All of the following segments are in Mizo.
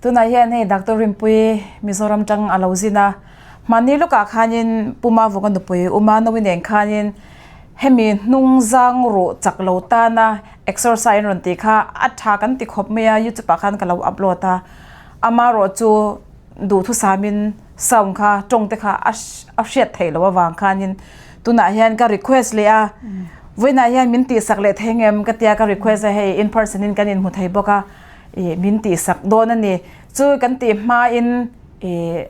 Tunah hian hei Doctor Rinpui Mizoram tang a lo zin a, mahni lawkah khanin Pu Mavunga nupui U Manovi nen khanin hemi hnung zang ruh chak lo tana exercise an rawn tih kha a tha kan ti khawp mai a, youtube ah khan ka lo upload a, amaherawhchu duhthusamin sound kha tawng te kha a hriat theih loh avang khanin tunah hian ka request leh a, vawiinah hian min tihsak leh thei ngem ka tia ka request a hei in person in kan inhmu thei bawk a. Ih min tihsak dawn a ni. Chu kan tih hmain ih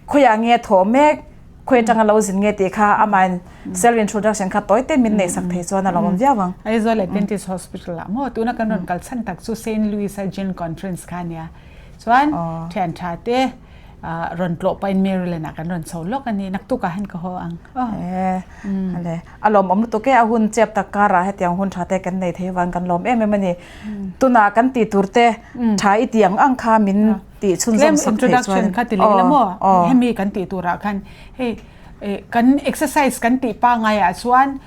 khawiah nge thawh mek, khawi atanga lo zin nge tih kha amahin self introduction kha tawi te min neihsak thei chuan a lo awm viau ang. Aizawl Adventist Hospital ah maw tuna kan rawn kal chhan tak chu Saint Louis a Gen Conference kha a nia. Chuan thian tha te rawn tlawh pahin Maryland ah kan rawn chho lawk a ni. Naktuk ah hian ka haw ang. A lawmawm lutuk e, a hun chep tak karah hetiang hun tha te kan nei thei avang kan lawm em em a ni. Tunah kan tih tur te tha i tih ang ang kha min tih chhunzawm sak thei chuan. Introduction kha ti leh la maw? Hemi kan tih turah khan hei kan exercise kan tih pangngai ah chuan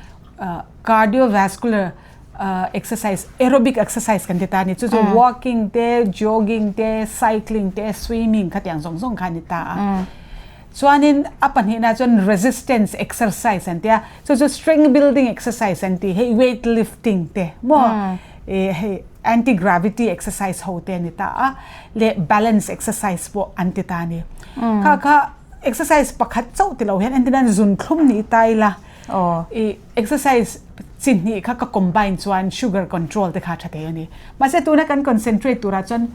cardiovascular exercise aerobic exercise kan ti ta a ni. Chu chu walking te, jogging te, cycling te, swimming khatiang zawng zawng kha a ni ta a. Chuanin a pahnihna chuan resistance exercise an tia, chu chu strength building exercise an ti, hei weight lifting te maw hei anti gravity exercise ho te a ni ta a, leh balance exercise pawh an ti ta a ni. Kha kha exercise pakhat chauh ti lo hian entirnan zunthlum ni ta ila i exercise chi hnih kha ka combine chuan sugar control te kha a tha thei a ni. Mahse tuna kan concentrate turah chuan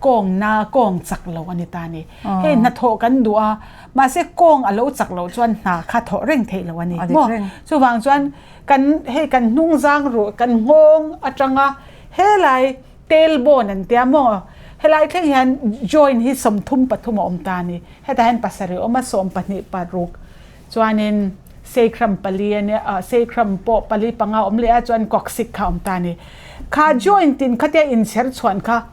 kawng na kawng chak lo a ni ta a ni. Hei hnathawh kan duh a, mahse kawng a lo chak loh chuan hna kha thawh reng theih lo a ni maw? Chuvang chuan kan hei kan hnung zang ruh kan nghawng atanga helai tailbone an tia maw? Helai thleng hian joint hi 33 a awm ta a ni. Hetah hian pasarih a awm a, 12 paruk chuanin sacrum pali a nia sacrum pawh pali panga awm leh a chuan coccyx kha a awm ta a ni. Kha joint in khatia inchher chhuan kha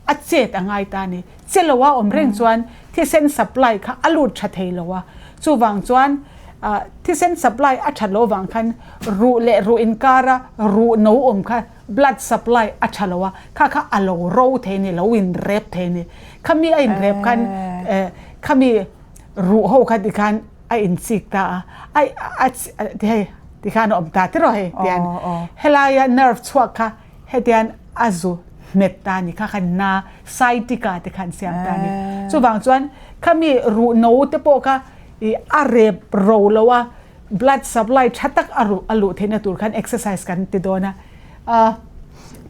a chet a ngai ta a ni. Che lo a awm reng chuan thisen supply kha a lut tha thei lo a, chuvang chuan thisen supply a that loh avang khan ruh leh ruh inkara ruh no awm kha blood supply a tha lo a, kha kha a lo ro thei a ni, lo inrep thei a ni. Khami a inrep khan khami ruh ho kha tikhan a inchik ta a, ai a hei tikhan a awm ta tiraw hei tian helaia nerve chhuak kha hetian a zu hmet ta a ni kha khan na sciatica te khan siam ta a ni. Chuvang chuan khami ruh no te pawh kha i a rep ro lo a, blood supply tha tak a ruh a luh theihna tur khan exercise kan ti dawn a.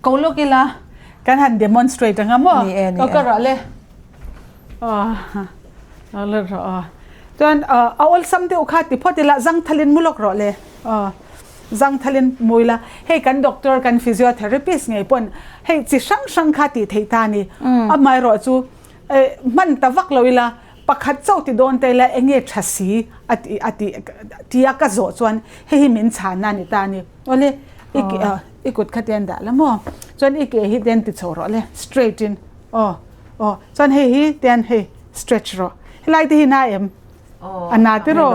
Ko lawk ila kan han demonstrate anga maw? Ka rah le. Chuan a awlsam deuh kha ti phawt ila zangthalin mu lawk rawh le zangthalin mu ila hei kan doctor kan physiotherapist ngei pawn hei chi hrang hrang kha tih theih ta a ni amaherawh chu hman ta vak lo ila pakhat chauh ti dawn ta ila eng nge tha si a ti a ti tia ka zawh chuan hei hi min chhanna a ni ta a ni awle i ke i kut kha tian dah la maw chuan i ke hi tian ti chho rawh le straight in aw. Aw chuan hei hi tian hei stretch rawh helai te hi na em a na te rawh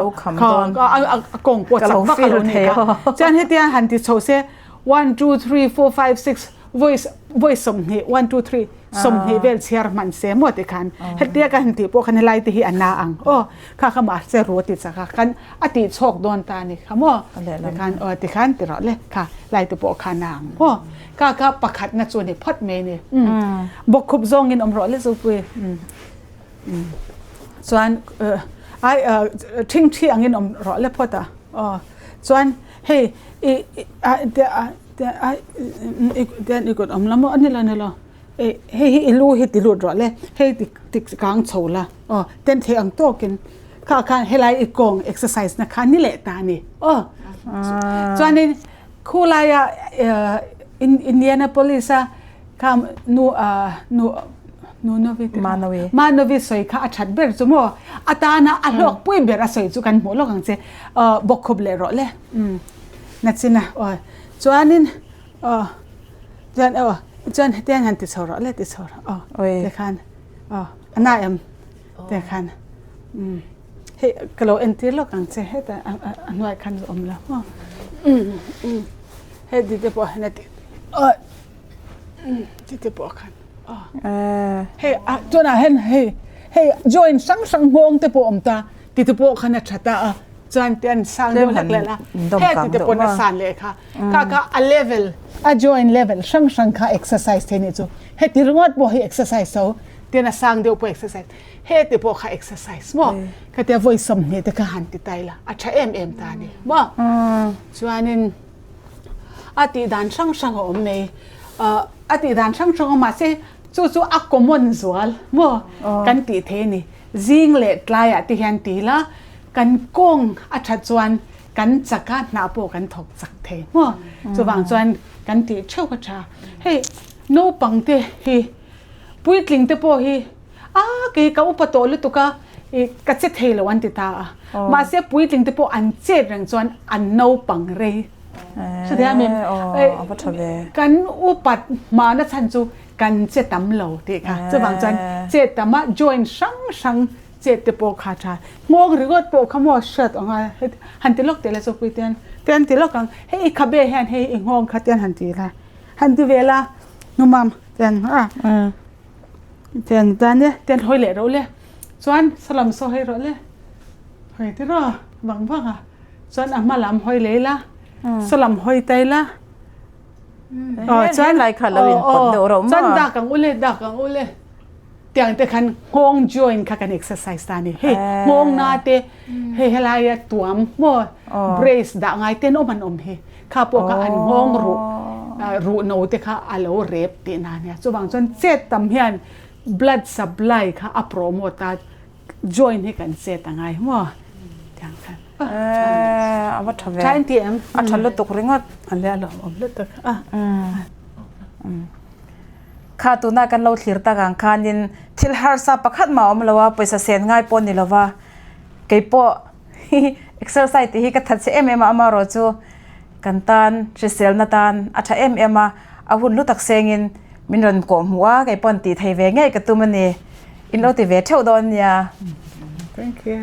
a kawng pawh chak vak a lo ni kha chuan hetiang han ti chho se 1 2 3 4 5 6 voice voice 20 1 2 3 20 vel chhiar hman se maw ti khan hetia ka han tih pawh khan helai te hi a na ang aw kha kha mahse ru a ti chak a khan a tih chhawk dawn ta a ni kha maw tikhan aw tikhan ti rawh le kha lai te pawh kha na ang maw kha kha pakhat na chu ni phawt mai ni bawkkhup zawngin awm rawh le zupui chuan ai ṭhing ṭhi angin awm rawh le phawt a aw chuan hei i tian i kut awm la maw a ni lo ni lo hei hi i lu hi ti lut rawh le hei ti kang chho la aw ten thei ang tawkin kha khan helai i kawng exercise na kha ni leh ta a ni aw chuanin khulaia Indianapolis a kha nu nu Nunovi Manovi Manovi sawi kha a that ber chu maw atana a hlawk pui ber a sawi chu kan hmuh lawk ang che bawkkhup leh rawh le nachina aw chuanin aw chuan aw chuan hetiang han ti chho rawh le ti chho rawh aw tikhan aw a na em tikhan hei ka lo entir lawk ang che heta a hnuaiah khan a awm lo maw hei ti te pawh hian a ti ti te pawh khan. Hei a tunah hian hei hei joint hrang hrang nghawng te pawh a awm ta ti te pawh khan a tha ta a chuan te an sang deuh hlek leh la he ti te pawn a san leh kha kha kha a level a joint level hrang hrang kha exercise thei nih chu heti ringawt pawh hi exercise tho tian a sang deuh pawh exercise he ti pawh kha exercise maw khatia vawi 20 te kha han ti ta ila a tha em em ta a ni maw chuanin A tih dan hrang hrang a awm mai. A tih dan hrang hrang a awm mahse chu chu a common zual maw kan tih thei a ni. Zing leh tlaiah te hian ti ila kan kawng a that chuan kan chak a hnah pawh kan thawk chak thei maw. Chuvang chuan kan tih theuh a tha. Hei naupang te hi puitling te pawh hi A kei ka upa tawh lutuk a, i ka che thei lo an ti ta a. Mahse puitling te pawh an chet reng chuan an naupang rei. Hre a min? Kan upat hmana chhan chu kan che tam lo tih kha. Chuvang chuan chet tam a joint hrang hrang chet te pawh kha tha. Nghawng ringawt pawh kha maw hriat ang a, han ti lawk teh la chu pui tian tian ti lawk ang. Hei i khabe hian hei i nghawng kha tian han ti la, han ti ve la numam tian a. Tian tan e, tian hawi leh rawh le. Chuan salam saw hawi rawh le. Hawi ti rawh vang vang a. Chuan a hma lam hawi leh ila. Salam hawi ta ila. Aw chuan lai kha lo in pawt deuh rawh maw. Chuan dak ang ule, dak ang ule. Tiang te khan nghawng joint kha kan exercise ta ni. Hei nghawng na te hei helai a tuam maw brace dah ngai ten awm an awm hi. Kha pawh kha an nghawng ruh ruh no te kha a lo rep tih na nia. Chuvang chuan chet tam hian blood supply kha a promote a, joint hi kan chet a ngai maw tiang khan. A va tha ve. Tha in ti em? A tha lutuk ringawt. A le a lawm awm lutuk a. Kha tuna kan lo thlir tak ang khanin thil harsa pakhat mah a awm lo a, pawisa sen ngai pawh a ni lo va, keipawh Exercise tih hi ka that che em em a, amaherawh chu kan tan hriselna tan a tha em em a, a hun lu tak sengin min rawn kawh hmuh a, kei paw'n tih thei ve ngei ka tum a ni, in lo ti ve theuh dawn nia. Thank you.